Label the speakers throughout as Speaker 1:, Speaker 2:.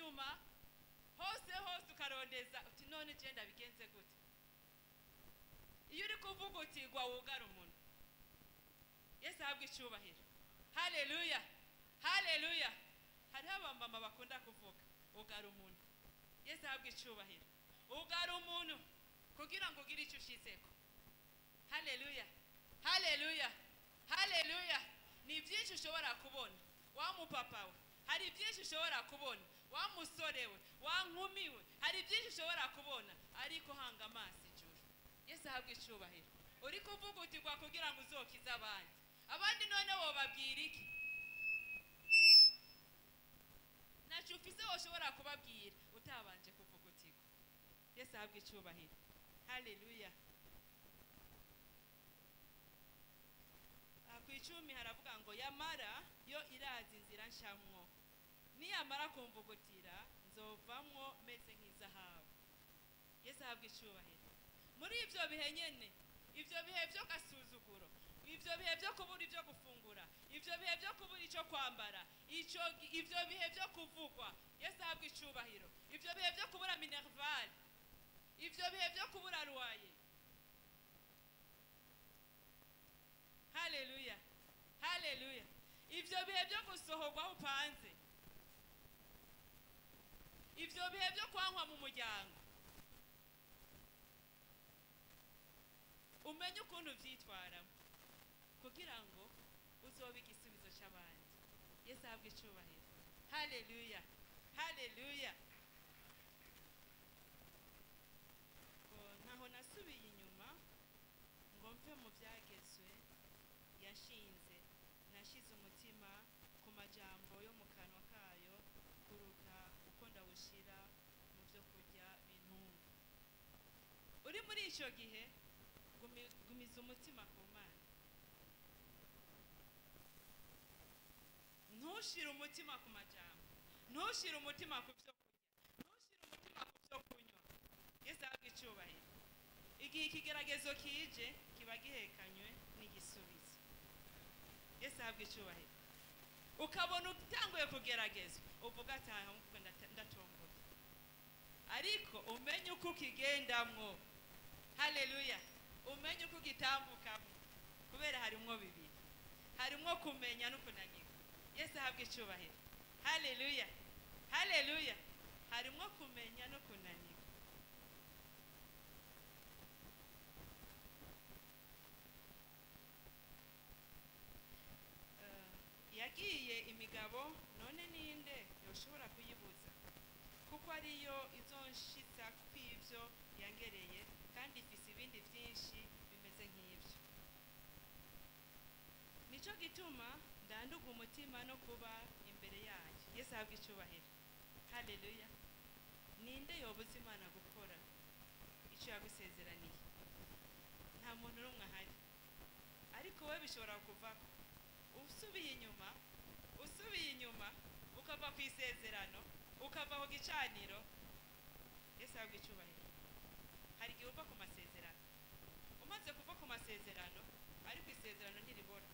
Speaker 1: inyuma hose hose ukarondeza uti none je ndabigenze gute. Iyo uri kuvugutirwa wugara umuntu. Yesu ahabwe icyubahiro. Haleluya, haleluya. Hariho abamama bakunda kuvuga ugara umuntu. Yesu ahabwe icyubahiro. Ugara umuntu kugira ngo ugire icyo ushitseko. Haleluya, haleluya, haleluya. Ni byinshi ushobora kubona wa mupapa we, hari byinshi ushobora kubona wa musore we, wa nkumi we, hari byinshi ushobora kubona, ariko hanga amaso ijuru. Yesu ahabwe icyubahiro. Uri kuvugutirwa kugira ngo uzokize abandi. Abandi none wobabwira iki? Ntacyo ufise woshobora kubabwira utabanje kuvugutirwa. Yesu ahabwe icyubahiro. Haleluya. Ku 10 haravuga ngo yamara yo irazi inzira nshamwo, niyamara kumvugutira nzovamwo meze nk'izahabu. Yesu ahabwe icyubahiro. Muri ibyo bihe nyene, ibyo bihe byo gasuzuguro, ibyo bihe byo kubura ibyo gufungura, ibyo bihe byo kubura icyo kwambara, ibyo bihe byo kuvugwa, Yesu ahabwe icyubahiro. Ibyo bihe byo kubura minerval, ibyo bihe byo kubura ruwaye. Haleluya, haleluya. Ibyo bihe byo gusohorwa upanze, ibyo bihe byo kwankwa mu muryango, umenye ukuntu byitwaramo kugira ngo uzobe igisubizo cy'abandi. Yesu ahabwe icyubahiro. Haleluya, haleluya. Ntaho nasubiye inyuma ngo mve mu byagezwe yashinze, nashize umutima ku majambo yo mu kanwa kayo kuruta uko ndawushira mu byo kurya bintunga. Uri muri icyo gihe gumiza umutima ku Mana. Ntushire umutima ku majambo, ntushire umutima ku byo kurya, ntushire umutima ku byo kunywa. Yesu ahabwe icyubahiro. Igihe ikigeragezo kije kiba gihekanywe n'igisubizo. Yesu ahabwe icyubahiro. Ukabona utanguye kugeragezwa uvuga ati aha ndatomboye, ariko umenye uko ukigendamwo. Haleluya. Umenye uko ugitambukamo, kubera harimwo bibiri, harimwo kumenya no kunanirwa. Yesu ahabwe icyubahiro. Haleluya, haleluya. Harimwo kumenya no kunanirwa. Yagiye imigabo none ninde yoshobora kuyibuza? Kuko ariyo izonshitsa kw'ivyo yangereye, kandi ifise ibindi byinshi bimeze nk'ibyo. Nico gituma ndanduga umutima no kuba imbere yayo. Yesu ahabwe icyubahiro. Haleluya. Ninde yobuza Imana gukora icyo yagusezeraniye? Nta muntu n'umwe ahari, ariko we bishobora kuvako usubiye inyuma, usubiye inyuma ukava ku isezerano, ukava ku gicaniro. Yesu ahabwe icyubahiro. Hari igihe uva ku masezerano, umaze kuva ku masezerano ariko isezerano ntiribora,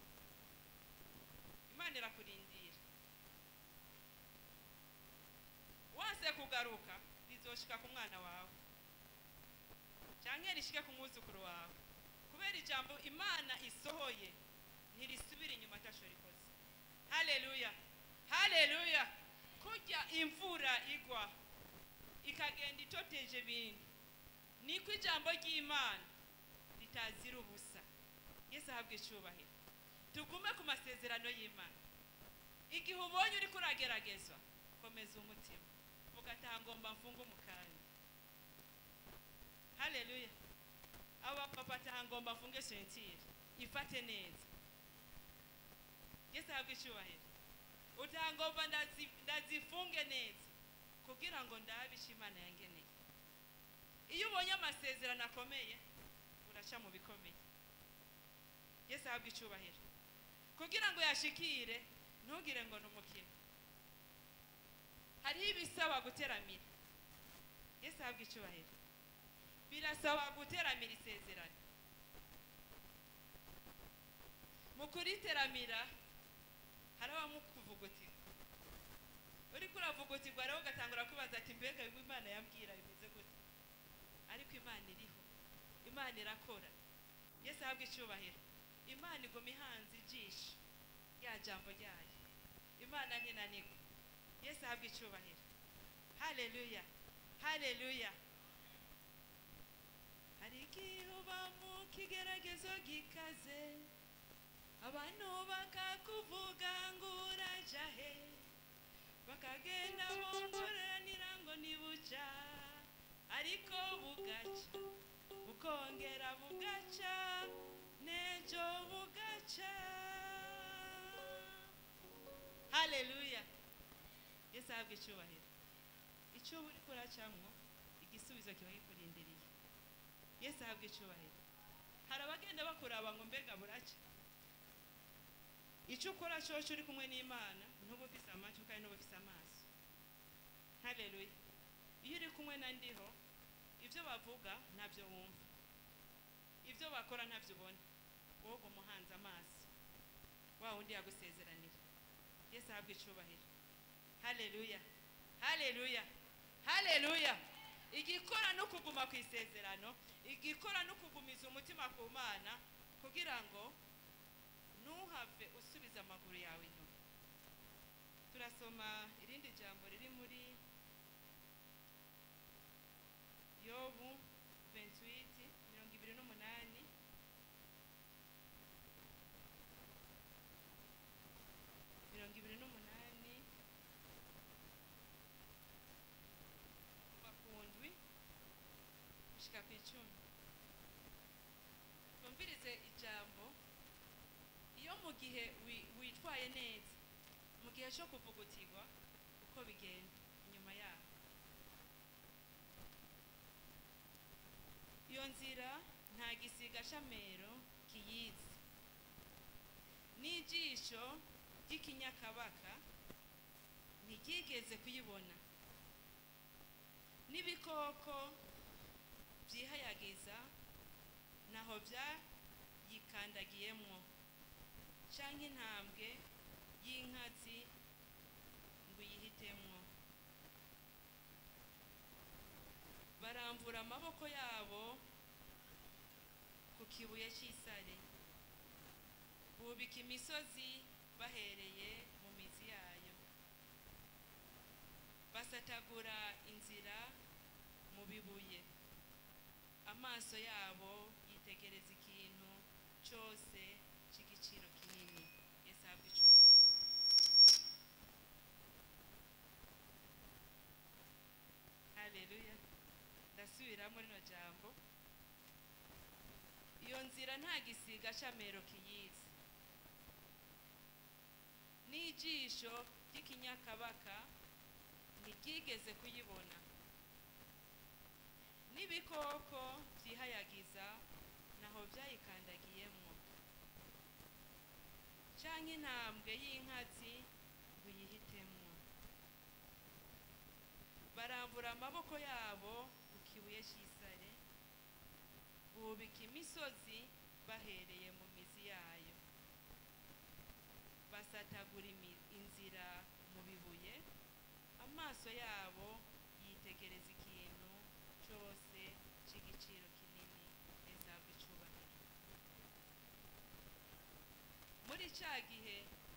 Speaker 1: Imana irakurindira. Wanse kugaruka rizoshika ku mwana wawe canke rishike ku mwuzukuru wawe, kubera ijambo Imana isohoye ntirisubira inyuma atasho rikoze. Haleluya, haleluya. Kurya imvura igwa ikagenda itoteje ibintu, niko ijambo ry'Imana ritazira ubusa. Yesu ahabwe icyubahiro. Tugume ku masezerano y'Imana. Igihe ubonye uri kurageragezwa, komeza umutima, vuga ati aha ngomba mfunge umukanda. Haleluya. Aba papa ati aha ngomba mfunge sentire, ifate neza. Yesu ahabwe icyubahiro. Utangomba ndazifunge neza kugira ngo ndabe icyo Imana yangeneye. Iyo ubonye amasezerano akomeye uraca mu bikomeye. Yesu ahabwe icyubahiro. Kugira ngo yashikire ntugire ngo ni umukino. Hariho ibisaba guteramira. Yesu ahabwe icyubahiro. Birasaba guteramira isezerano. Mu kuriteramira hari abamukuvugutirwa. Uriko uravugutirwa rero ugatangura kwibaza ati mbega Imana yambwira bimeze gute? Ariko Imana iriho, Imana irakora. Yesu ahabwe icyubahiro. Imana iguma ihanze ijisho rya jambo ryayo. Imana ntinanirwa. Yesu ahabwe icyubahiro. Haleluya, haleluya. Hari igihe uba mu kigeragezo gikaze, abantu bakakuvuga ngo uraja he, bakagenda bongoranira ngo nibuca, ariko bugaca, bukongera bugaca, n'ejo bugaca. Haleluya. Yesu ahabwe icyubahiro. Icyo uriko uracamwo, igisubizo kiba kikurindiriye. Yesu ahabwe icyubahiro. Hari abagenda bakuraba ngo mbega buraca. Icyo ukora cyose uri kumwe n'Imana, ntuba ufise amatwi kandi ntuba ufise amaso. Haleluya. Iyo uri kumwe na Ndiho, ibyo bavuga ntabyo wumva, ibyo bakora ntabyo ubona, wowe uguma uhanze amaso wa wundi yagusezeranira. Yesu ahabwe icyubahiro. Haleluya, haleluya, haleluya. Igikora no kuguma ku isezerano, igikora no kugumiza umutima ku Mana, kugira ngo ntuhave usubiza amaguru yawe inyuma. Turasoma irindi jambo riri muri Yobu 28 28. 28 kuva ku 7 gushika ku 10. Twumvirize ijambo. Iyo mu gihe witwaye neza, mu gihe cyo kuvugutirwa, uko bigenda inyuma yaho. Iyo nzira nta gisiga c'amero kiyizi, n'ijisho ry'ikinyakabaka ntiryigeze kuyibona, n'ibikoko vyihayagiza naho vyayikandagiyemwo, canke intambwe y'inkazi ngo iyihitemwo. Baramvura amaboko yabo ku kibuye c'isare, bubika imisozi bahereye mu mizi yayo, basatagura inzira mu bibuye. Amaso yabo yitegereza ikintu cose c'igiciro kinini. Yesu ahabwe icyubahiro. Haleluya. Ndasubiramo rino jambo. Iyo nzira nta gisiga c'amero kiyizi, n'ijisho ry'ikinyakabaka ntiryigeze kuyibona, n'ibikoko vyihayagiza naho vyayikandagiyemwo, canke intambwe y'inkazi ngo iyihitemwo. Barambura amaboko yabo ku kibuye c'isare, bubika imisozi bahereye mu mizi yayo, basatagura inzira mu bibuye. Amaso yabo yitegereza ikintu cose c'igiciro kinini. Yesu ahabwe icubahiro. Muri ca gihe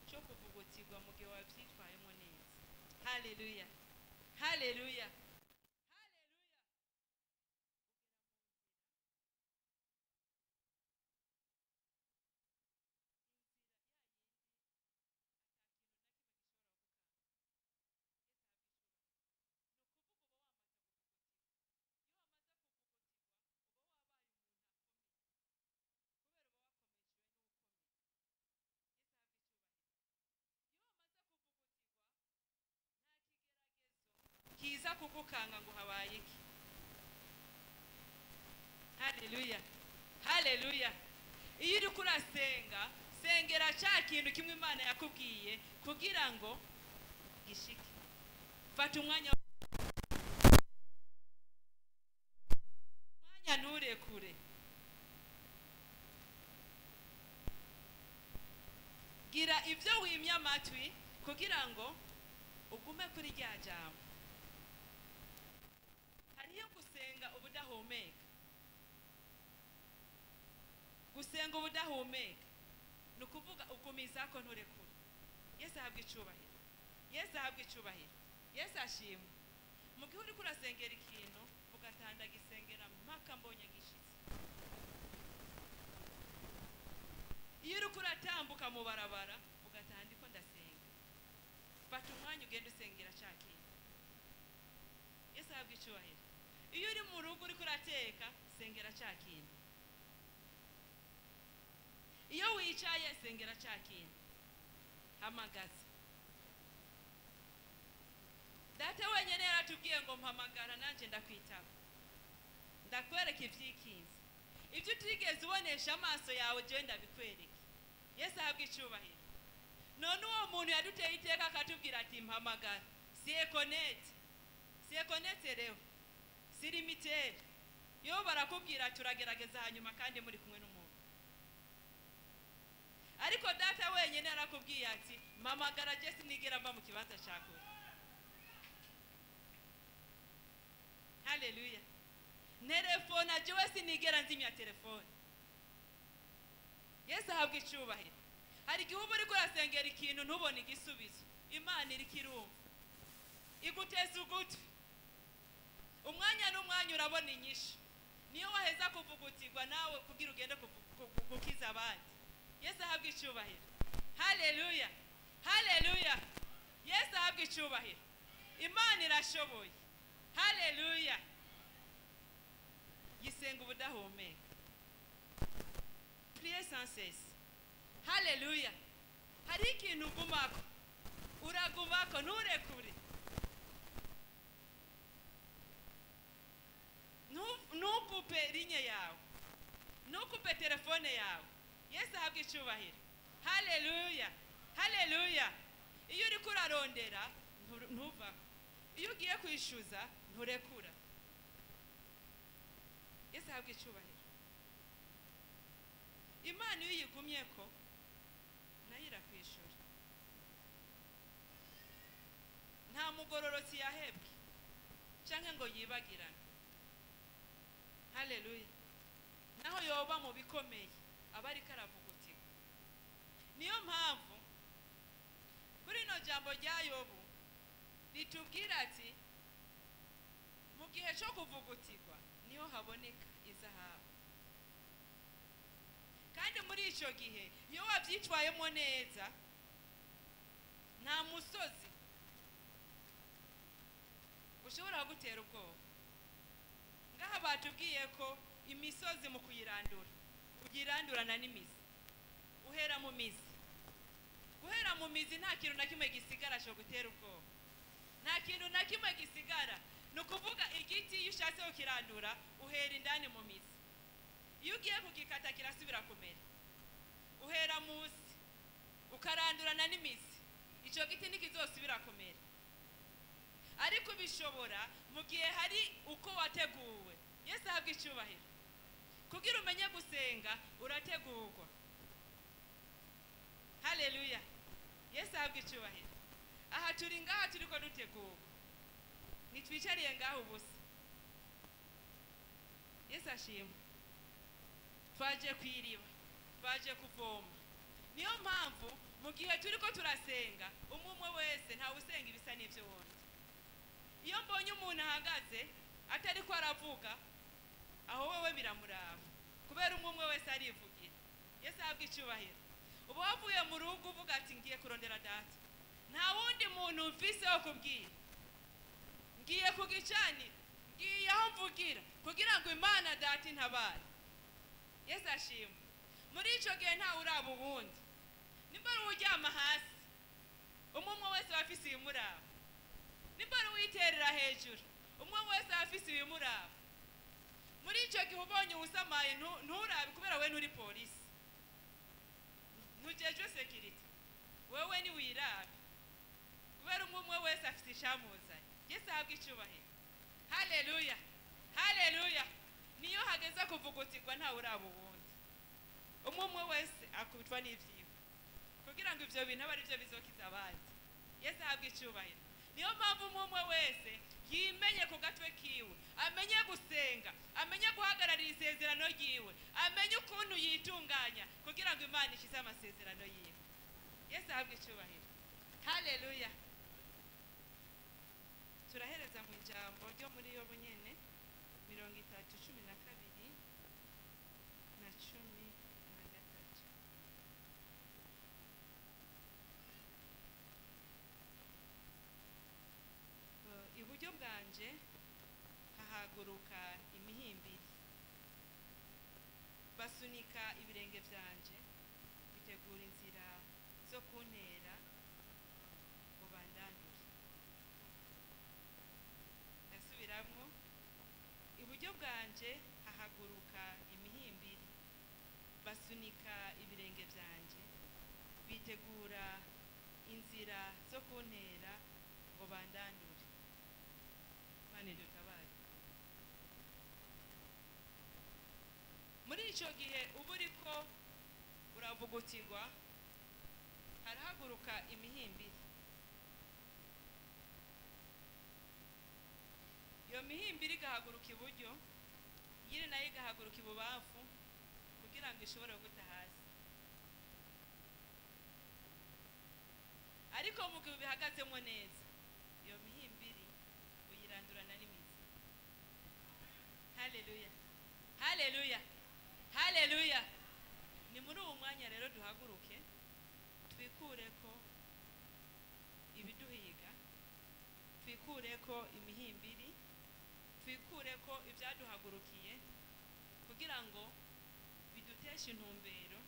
Speaker 1: cyo kuvugutirwa, mu gihe wavyitwayemo neza. Haleluya, haleluya, haleluya. Kiza kugukanga ngo habaye iki? Haleluya, haleluya. Iyo uriko urasenga, sengera ca kintu kimwe Imana yakubwiye kugira ngo gishike. Fata umwanya nturekure. Gira ibyo wimya amatwi kugira ngo Ugume kuri rya jambo. Hariyo gusenga ubudahumeka. Gusenga ubudahumeka ni ukuvuga ugumizako nturekure. Yesu ahabwa icubahiro. Yesu ahabwa icubahiro. Yesu ashimwe. Mu gihe uriko urasengera ikintu ugatanda gisengera mpaka mbonye gishitse. Iyo uriko uratambuka mu barabara ugatanda iko ndasenga, fata umwanya ugenda usengera ca kintu. Yesu ahabwa icubahiro. Iyo uri mu rugo uriko urateka, sengera ca kintu. Iyo wicaye, sengera ca kintu. Hamagaza. Data wenyene yaratubwiye ngo mpamagara nanje ndakwitaba, ndakwereka ivyikinze, ibyo utigeze ubonesha amaso yawe jewe ndabikwereke. Yesu ahabwa icubahiro. None uwo muntu yaduteye iteka akatubwira ati mpamagara, si Econet, si Econet rero, si Lumitel. Yo barakubwira turagerageza hanyuma kandi muri kumwe n'umuntu. Ariko data wenyene arakubwiye ati mpamagara je sinigera mba mu kibanza ca kure. Haleluya. Telefone jewe sinigera nzimya telefone. Yesu ahabwa icubahiro. Hari igihe uba uriko urasengera ikintu ntubone igisubizo, Imana iriko irumva, iguteza ugutwi. Umwanya n'umwanya urabona inyishu. Niyo waheza kuvugutirwa nawe kugira ugende gukiza abandi. Yesu ahabwa icubahiro. Haleluya. Haleluya. Yesu ahabwa icubahiro. Imana irashoboye. Haleluya. Yisenga ubudahumeka. Priez sans cesse. Haleluya. Hari ikintu ugumako, uragumako nturekure. Ntukupe linye yawe, ntukupe telefone yawe. Yesu ahabwa icubahiro. Haleluya. Haleluya. Iyo uriko urarondera ntuvako. Iyo ugiye kwishyuza nturekura. Yesu ahabwa icubahiro. Imana iyo uyigumyeko nayo irakwishura. Nta mugororotsi yahebwe canke ngo yibagirane. Haleluya. Naho yoba mu bikomeye aba ariko aravugutirwa. Niyo mpamvu kuri ino jambo rya Yobu ritubwira ati mu gihe cyo kuvugutirwa niho haboneka izahabu. Kandi muri ico gihe iyo wavyitwayemo neza nta musozi ushobora gutera ubwoba. Ngaha batubwiye ko imisozi mu kuyirandura uyirandurana n'imizi, uhera mu mizi. Guhera mu mizi nta kintu na kimwe gisigara cyo gutera ubwoba, nta kintu na kimwe gisigara. Ni ukuvuga igiti iyo ushatse kukirandura uhera indani mu mizi. Iyo ugiye kugikata kirasubira kumera. Uhera munsi ukarandurana n'imizi, ico giti ntikizosubira kumera. Ariko bishobora mu gihe hari uko wateguwe. Yesu ahabwa icubahiro. Kugira umenye gusenga urategurwa. Haleluya. Yesu ahabwa icubahiro. Aha turi ngaha turiko dutegurwa, nitwicariye ngaho ubusa. Yesu ashimwe. Twaje kwiriba, twaje kuvoma. Niyo mpamvu mu gihe turiko turasenga umwe wese ntawe usenga ibisa n'ivyo wundi. Iyo mbonye umuntu ahagaze atariko aravuga, aho wewe biramuraba, kubera umwe wese arivugira. Yesu ahabwa icubahiro. Uba wavuye mu rugo uvuga ati ngiye kurondera data, nta wundi muntu mfise wo kubwira, ngiye kugicanira, ngiye aho mvugira kugira ngo Imana data intabare. Yesu ashimwe. Muri ico gihe ntawe uraba uwundi. Nimba ari uwuryama hasi, umwe wese aba afise ibimuraba. Nimba ari uwiterera hejuru, umwe wese aba afise ibimuraba. Muri ico gihe ubonye uwusamaye nturabe, kubera we nturi polisi, ntujejwe sekirite, wewe ni wirabe, kubera umwe wese afise icamuzanye. Yesu ahabwa icubahiro. Haleluya. Haleluya. Niyo hageze kuvugutirwa ntawe uraba uwundi. Umwe wese akubitwa n'ivyiwe kugira ngo ivyo bintu abe arivyo bizokiza abandi. Yesu ahabwa icubahiro. Niyo mpamvu umwe wese yimenye ku gatwe kiwe, amenye gusenga, amenye guhagararira isezerano ryiwe, amenye ukuntu yitunganya kugira ngo Imana ishize amasezerano yiwe. Yesu ahabwe icyubahiro. Haleluya. Turahereza mu ijambo ryo muri Yobu nyene 30:12 na 13. Iburyo bwanje hahaguruka imihimbiri, basunika ibirenge byanje, bitegura inzira zo kuntera ngo bandandure. Ndasubiramwo, iburyo bwanje hahaguruka imihimbiri, basunika ibirenge byanje, bitegura inzira zo kuntera ngo bandandure. Imana idutabare. Muri icyo gihe uba uriko uravugutirwa, harahaguruka imihimbiri. Iyo mihimbiri igahaguruka iburyo, iyindi nayo igahaguruka ibubamfu, kugira ngo ishobore guta hasi. Ariko mu gihe ubihagazemo neza, iyo mihimbiri uyirandurana n'imizi. Haleluya, haleluya, haleluya. Ni muri uwo mwanya rero duhaguruke, twikureko ibiduhiga, twikureko imihimbiri, twikureko ibyaduhagurukiye, kugira ngo biduteshe intumbero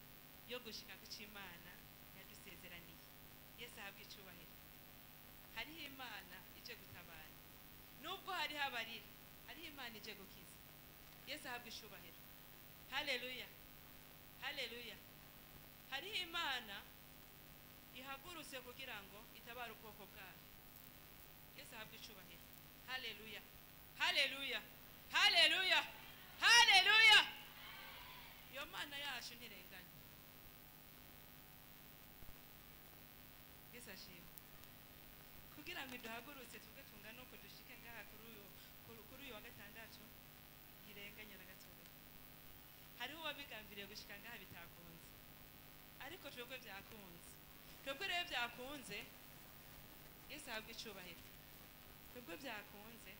Speaker 1: yo gushika ku Imana yadusezeraniye. Yesu ahabwe icyubahiro. Hariho Imana ije gutabara, nubwo hariho abarira, hariho Imana ije gukiza. Yesu ahabwe icyubahiro. Haleluya, haleluya. Hariho Imana ihagurutse kugira ngo itabare ubwoko bwayo. Yesu ahabwe icyubahiro. Haleluya, haleluya, haleluya, haleluya. Iyo Mana yacu ntirenganya. Yesu ashimwe. Kugira ngo iduhagurutse tuvuge tungane uko dushike ngaha kuri uyu wa gatandatu, ntirenganya na gatoya. Hariho uwabigambiriye gushika ngaha bitakunze, ariko twebwe byakunze. Twebwe rero byakunze, Yesu ahabwe icyubahiro. Twebwe byakunze,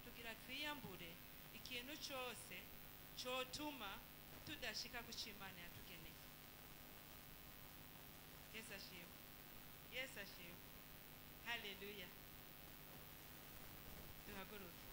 Speaker 1: tugira twiyambure ikintu cyose cyotuma tudashika ku cyo Imana yatugeneye. Yesu ashimwe, Yesu ashimwe. Haleluya. Duhaguruke.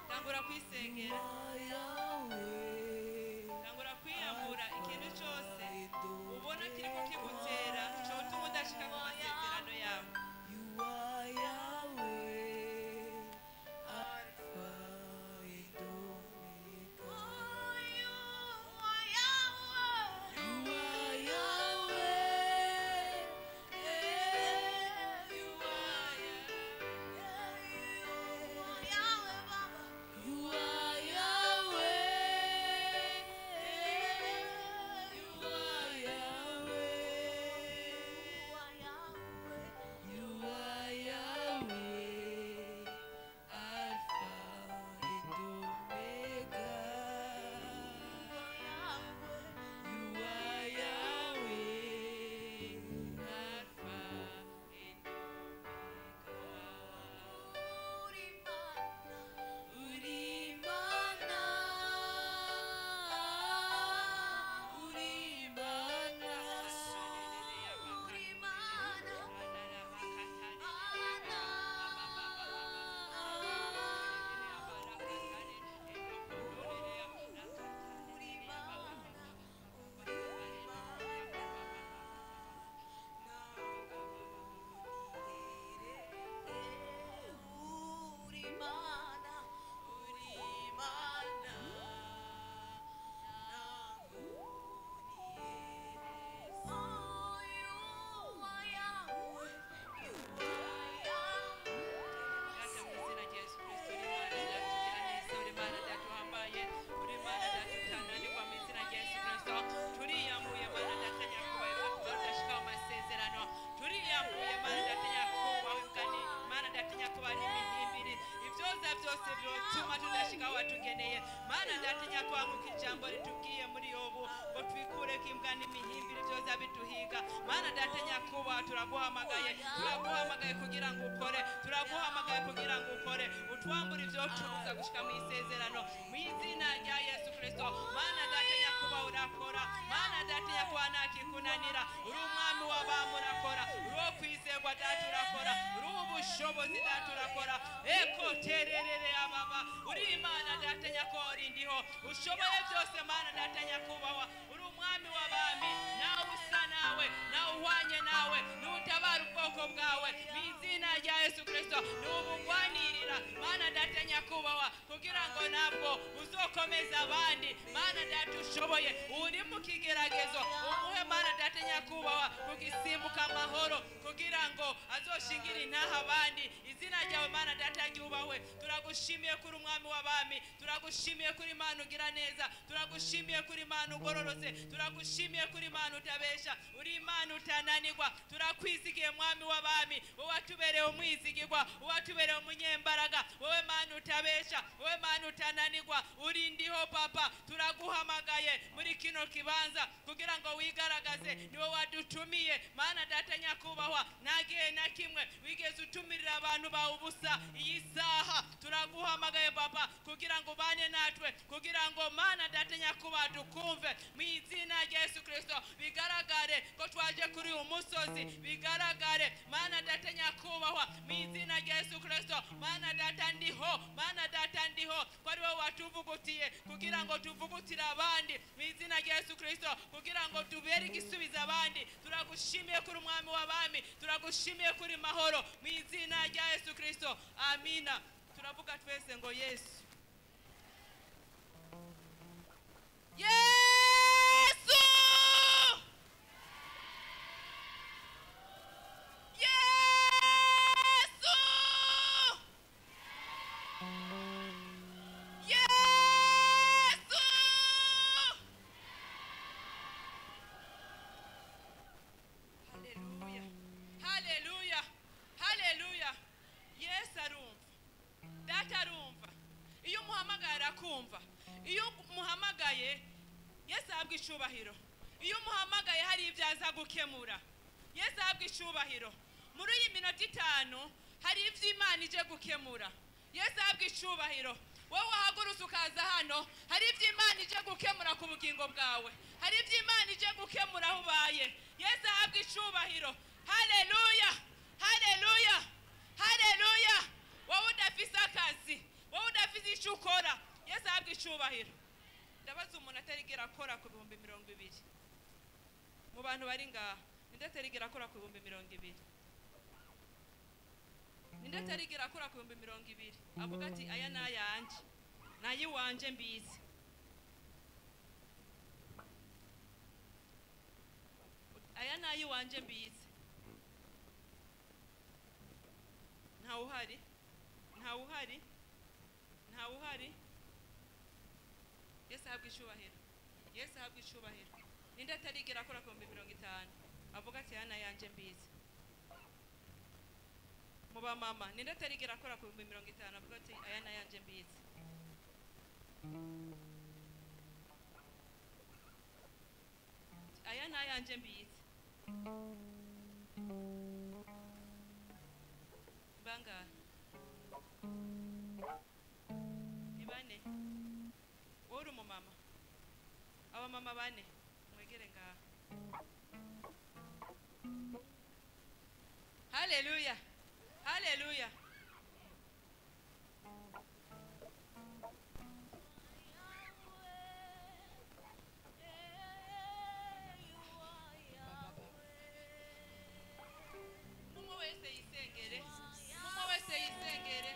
Speaker 1: Tangura kwisengera, tangura kwiyambura ikintu cyose ubona kiriko kigutera cyotuma udashika ku masezerano yawe.
Speaker 2: You are Yahweh.
Speaker 1: Data nyakubahwa, nk'uko ijambo ritubwiye muri Yobu ngo twikureko imbwa n'imihimbiri byoza biduhiga. Mana Data nyakubahwa, turaguhamagaye, turaguhamagaye kugira ngo ukore, turaguhamagaye kugira ngo ukore, utwambure ibyocuruza gushika mu isezerano, mu izina rya Yesu Kristo. Mana Data nyakubahwa, urakora. Mana Data nyakubahwa, ntakikunanira. Uri umwami w'abami, urakora. Uri uwo kwizerwa Data, urakora. Uri ubushobozi Data, urakora. Eko tererere ababa, uri Imana Data nyakubahwa, uri ndiho, ushoboye byose. Mana Data nyakubahwa, uri umwami w'abami, nawe usa nawe, nawe uhwanye nawe, n'utabara ubwoko bwawe mu izina rya Yesu Kristo, n'ubugwanirira. Mana Data nyakubahwa, kugira ngo nabwo uzokomeza abandi. Mana Data ushoboye, uri mu kigeragezo umuhe, Mana Data nyakubahwa, kugisimbuka amahoro, kugira ngo azoshingire intaha abandi. Izina ryawe, Mana Data, ryubahwe. Turagushimiye kuri umwami w'abami, turagushimiye kuri Imana ugira neza, turagushimiye kuri Imana ugororotse, turagushimiye kuri Imana utabesha, uri Imana utananirwa. Turakwizigiye mwami w'abami, wowe watubereye umwizigirwa, wowe watubereye umunyembaraga, wowe Mana utabesha, wowe Mana utananirwa, uri ndiho Papa. Turaguhamagaye muri kino kibanza kugira ngo wigaragaze, niwe wadutumiye. Mana Data nyakubahwa, nta gihe na kimwe wigeze utumirira abantu bawe ubusa. Iyi saha turaguhamagaye Papa kugira ngo ubane natwe, kugira ngo, Mana Data nyakubahwa, dukumve mu izina rya Yesu Kristo. Bigaragare ko twaje kuri uyu musozi, bigaragare, Mana Data nyakubahwa, mu izina rya Yesu Kristo. Mana Data ndiho, Mana Data ndiho, ko ari wowe watuvugutiye kugira ngo tuvugutire abandi mu izina rya Yesu Kristo, kugira ngo tubere igisubizo abandi. Turagushimiye kuri umwami w'abami, turagushimiye kuri mahoro, mu izina rya Yesu Kristo, amina. Turavuga twese ngo Yesu, Yesu, Yesu, Yesu. Haleluya, haleluya, haleluya. Yesu arumva, Data arumva. Iyo umuhamagaye arakumva. Iyo umuhamagaye, Yesu ahabwa icubahiro. Iyo umuhamagaye hari ibyo aza gukemura. Yesu ahabwa icubahiro. Muri iyi minota 5 hari ibyo Imana ije gukemura. Yesu ahabwa icubahiro. Wowe wahagurutse ukaza hano, hari ibyo Imana ije gukemura ku bugingo bwawe, hari ibyo Imana ije gukemura aho ubaye. Yesu ahabwa icubahiro. Haleluya, haleluya, haleluya. Wowe udafise akazi, wowe udafise icyo ukora, Yesu ahabwa icubahiro. Ndabaza umuntu atarigera akora ku 20,000 mu bantu bari ngaha. Ninde atarigera akora ku 20,000? Ninde atarigera akora ku 20,000 avuga ati aya ni ayanjye, ni ay'iwanje mbizi? Aya ni ay'iwanje mbizi. Ntawe uhari, ntawe uhari, ntawe uhari. Yesu ahabwa icubahiro, Yesu ahabwa icubahiro. Ninde atarigera akora ku 50,000 avuga ati aya ni ayanjye mbizi? Mu bamama, ninde atarigera akora ku 50,000 avuga ati aya ni ayanjye mbizi? Aya ni ayanjye mbizi. Bangahe? Ni bane. Wowe uri umumama, abamama bane mwegere ngaha. Haleluya, haleluya. Mumwe wese yisengere, mumwe wese yisengere.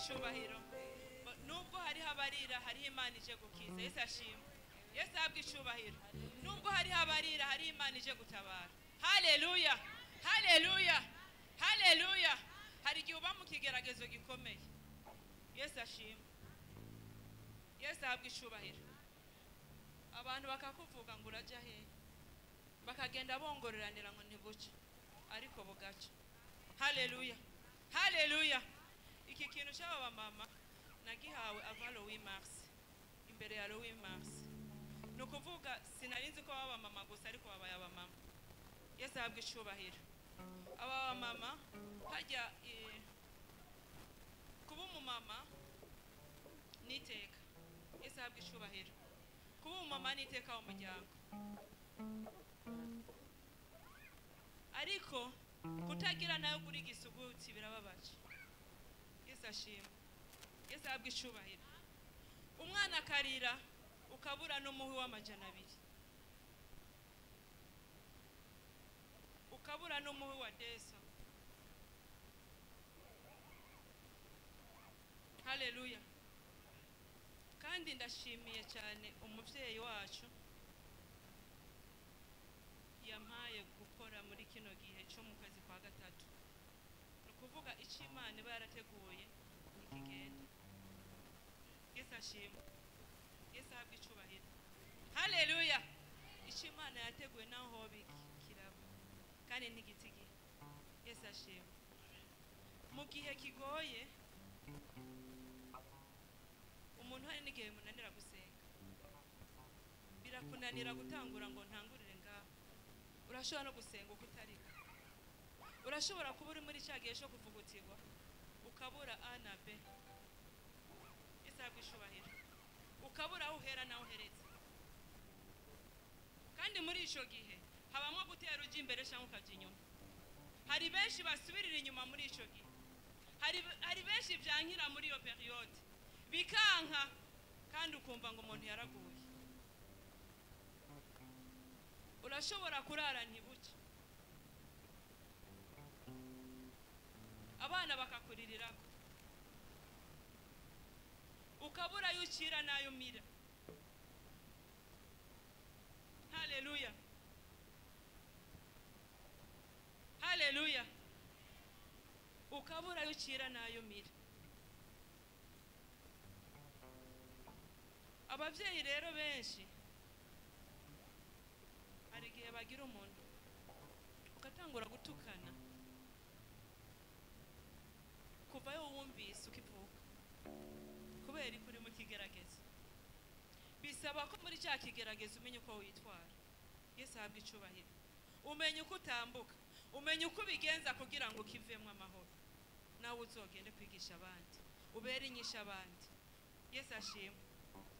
Speaker 1: icubahiro. Nubwo hariho abarira, hariho Imana ije gukiza. Yesu ashimwe. Yesu ahabwe icubahiro. Nubwo hariho abarira, hariho Imana ije gutabara. Haleluya, haleluya, haleluya. Hari igihe uba mu kigeragezo gikomeye. Yesu ashimwe. Yesu ahabwe icubahiro. Abantu bakakuvuga ngo urajya hehe, bakagenda bongoreranira ngo ntibuce, ariko bugaca. Haleluya, haleluya. Iki kintu cy'aba bamama nagihawe ava le 8 mars, imbere ya le 8 mars. Ni ukuvuga sinari nzi ko baba mama gusa, ariko babaye abamama. Yesu ahabwe icubahiro. Aba bamama hajya kuba umumama ni iteka. Yesu ahabwe icubahiro. Kuba umumama ni iteka mu muryango, ariko kutagira nayo kuri gisuguti birababaje. Yesu ashimwe. Yesu ahabwe icubahiro. Umwana akarira ukabura n'umuhi w'200, ukabura n'umuhi wa deso. Haleluya. Kandi ndashimiye cyane umuvyeyi wacu yampaye gukora muri kino gihe cyo mu kwezi kwa gatatu. Ni ukuvuga icyo Imana iba yarateguye ntikigenda. Yesu ashimwe. Yesu ahabwe icubahiro. Haleluya. Icyo Imana yateguye naho hoba kiraba, kandi ntigitigiye. Yesu ashimwe. Mu gihe kigoye umuntu hari n'igihe bimunanira gusenga, birakunanira gutangura ngo ntangurire ngaho. Urashobora no gusenga uko utarika. Urashobora kuba uri muri cya gihe cyo kuvugutirwa ukabura A na B. Yesu ahabwe icubahiro. Ukabura aho uhera naho uhereza. Kandi muri ico gihe habamo gutera ujya imbere cyangwa ukajya inyuma. Hari benshi basubirira inyuma muri ico gihe. Hari benshi byankira muri iyo periode bikanka, kandi ukumva ngo umuntu yaraguye. Urashobora kurara ntibuce, abana bakakuririrako, ukabura ayo ucira n'ayo umira. Haleluya, haleluya. Ukabura ayo ucira n'ayo umira. Abavyeyi rero benshi hari igihe bagira umuntu ugatangura gutukana kuvayo wumvise ukivuka, kubera ko uri mu kigeragezo. Bisaba ko muri cya kigeragezo umenye uko witwara. Yesu ahabwe icubahiro. Umenye uko utambuka, umenye uko ubigenza kugira ngo ukivemo amahoro, nawe uzogende kwigisha abandi, ubere inyisha abandi. Yesu ashimwe.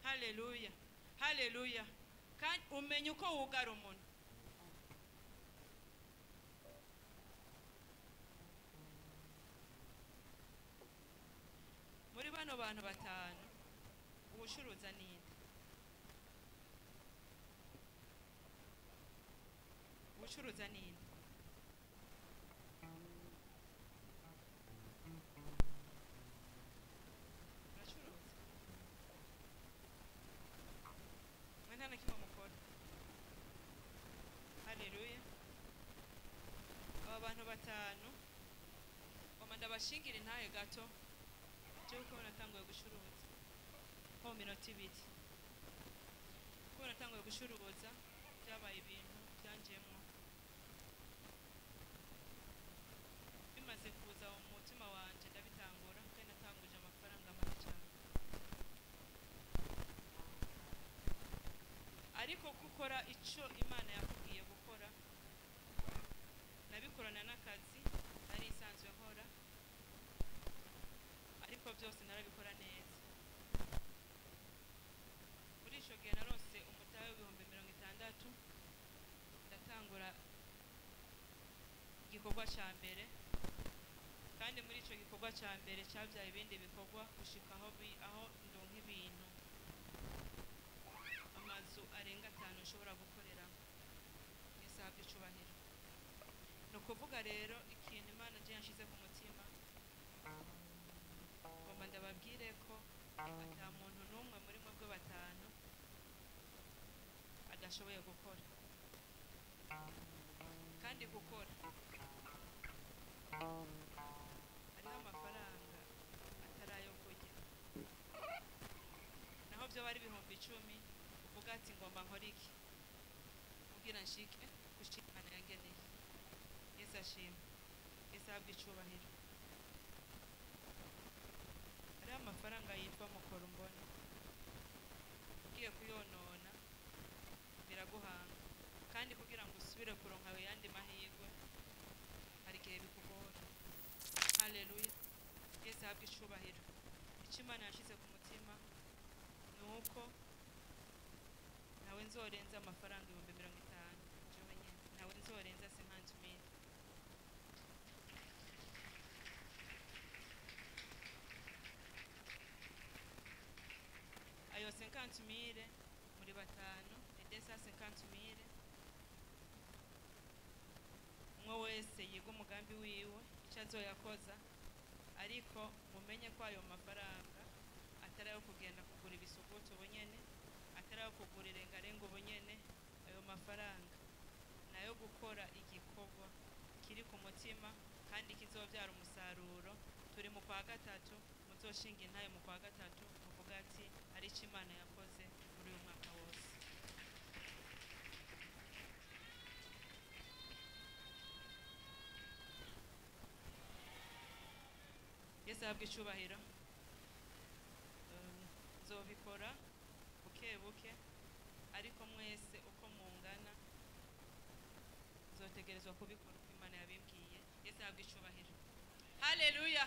Speaker 1: Haleluya, haleluya. Kandi umenye uko wugara umuntu. Muri bano bantu batanu uwucuruza ninde? Uwucuruza ninde? Uracuruza? Mwe nta na kimwe mukora. Haleluya. Aba bantu batanu ngoma ndabashingira intahe gato kuko natanguye gucuruza nko mu minota ibiri. Kuko natanguye gucuruza byabaye ibintu byanjemwo, bimaze kuza mu mutima wanje ndabitangura, kandi natanguje amafaranga make cyane. Ariko gukora ico Imana yakubwiye gukora, nabikorana n'akazi nari nsanzwe nkora, ariko byose narabikora neza. Muri ico gihe narose umutahe w'60,000, ndatangura igikorwa ca mbere. Kandi muri ico gikorwa ca mbere cabyaye ibindi bikorwa gushika aho aho ndonka ibintu, amazu arenga 5 nshobora gukoreramo. Yesu ahabwe icubahiro. Ni ukuvuga rero ikintu Imana je yanshize ku mutima, ngomba Ndababwire ko ata muntu n'umwe muri mwebwe batanu adashoboye gukora. Kandi gukora hariho amafaranga atari ayo kurya, naho byo bari 10,000, uvuga ati ngomba nkora iki kugira nshike gushimana yangeneye. Yesu ashimwe, Yesu ahabwe icubahiro. Hariho amafaranga yitwa mukora umbone, ugiye kuyonona biraguhanga, kandi kugira ngo usubire kuronka ayo yandi mahirwe hari igihe bikugora. Haleluya, Yesu ahabwe icubahiro. Icyo Imana yashize ku mutima ni uko nawe nzorenza amafaranga 50,000 jewe nyene, nawe nzorenza 50,000. Ayo 50,000 muri batanu ni 250,000. Umwe wese yiga umugambi wiwe icyo azoyakoza, ariko mumenye ko ayo mafaranga atari ayo kugenda kugura ibisuguti ubunyene, atari ayo kugura irengarenga ubunyene. Ayo mafaranga ni ayo gukora igikorwa kiri ku mutima kandi kizobyara umusaruro. Turi mu kwa gatatu, muzoshinga intahe mu kwa gatatu muvuga ati hari icyo Imana yakoze muri uyu mwaka wose. Yesu ahabwe icubahiro. Nzobikora buke buke, ariko mwese uko mungana nzotegerezwa kubikora uko Imana yabimbwiye. Yesu ahabwe icubahiro. Haleluya.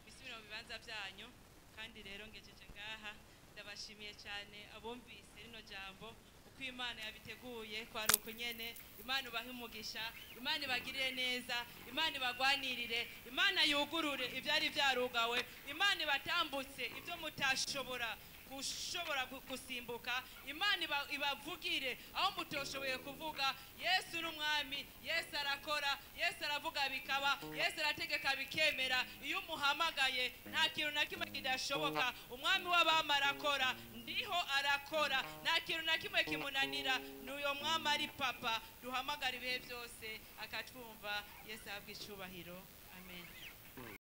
Speaker 1: Bisubire mu bibanza byanyu. Kandi rero ngejeje ngaha, ndabashimiye cyane abumvise rino jambo uko Imana yabiteguye kwari uko nyene. Imana ibahe umugisha, Imana ibagirire neza, Imana ibagwanirire, Imana yugurure ibyari byarugawe, Imana ibatambutse ibyo mutashobora gushobora gusimbuka, Imana ibavugire aho mutoshoboye kuvuga. Yesu ni umwami, Yesu arakora, Yesu aravuga bikaba, Yesu arategeka bikemera. Iyo umuhamagaye nta kintu na kimwe kidashoboka. Umwami w'abami arakora, ndiho arakora, nta kintu na kimwe kimunanira. Ni uyo mwami ari papa duhamagara ibihe byose akatwumva. Yesu ahabwe icubahiro. Amen.